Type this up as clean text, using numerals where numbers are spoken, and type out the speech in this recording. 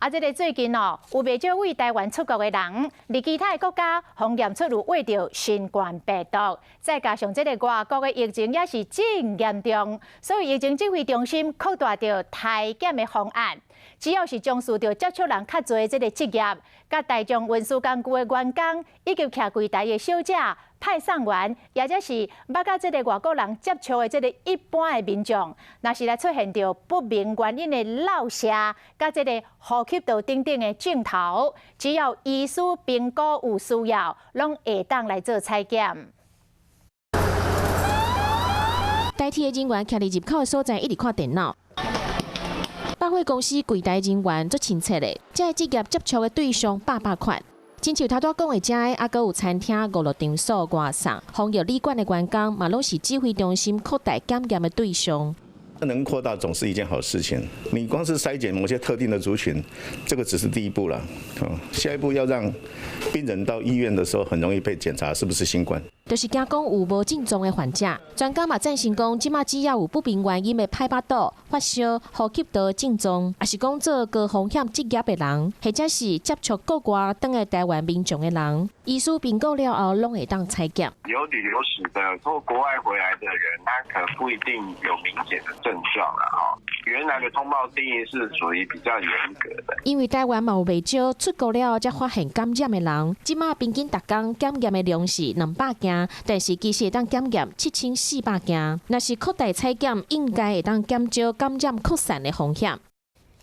啊，這个最近哦，有袂少對台灣出國的人，佇其他的國家予驗出有秽著新冠病毒，再加上這个外國的疫情也是真嚴重，所以疫情指揮中心擴大著篩檢的方案。只要是從事著接觸人較濟這个職業，佮大眾運輸工具的員工，以及徛櫃台的小姐、派送員，抑者是捌佮這个外國人接觸的這个一般的民眾，若是來出現著不明原因的落瀉，佮這个呼吸道等等的症頭，只要醫師評估有需要，攏會當來做採檢。台鐵的人員徛佇入口的所在，一直看電腦。百貨公司櫃台人員足親切的，這个職業接觸的對象百百款。親像頭拄仔講的，遮的，猶閣有餐廳、娛樂場所、外送、防疫旅館的員工，嘛攏是指揮中心擴大檢驗的對象。能擴大總是一件好事情。你光是篩檢某些特定的族群，這個只是第一步了。下一步要讓病人到醫院的時候，很容易被檢查是不是新冠。就是驚講有無症狀的患者，專家嘛贊成講，這馬只要有不明原因的歹腹肚、發燒、呼吸道症狀，抑是講做高風險職業的人，或者是接觸國外轉來台灣民眾的人，醫師評估了後，攏會當採檢。有旅遊史的或國外回來的人，他可能不一定有明顯的症狀啦。哈，原來的通報定義是屬於比較嚴格的。因為台灣嘛有袂少出國了後才發現感染的人，這馬平均逐工檢驗的量是200件，但是其實會當檢驗7400件。若是擴大採檢，應該會當減少感染擴散的風險。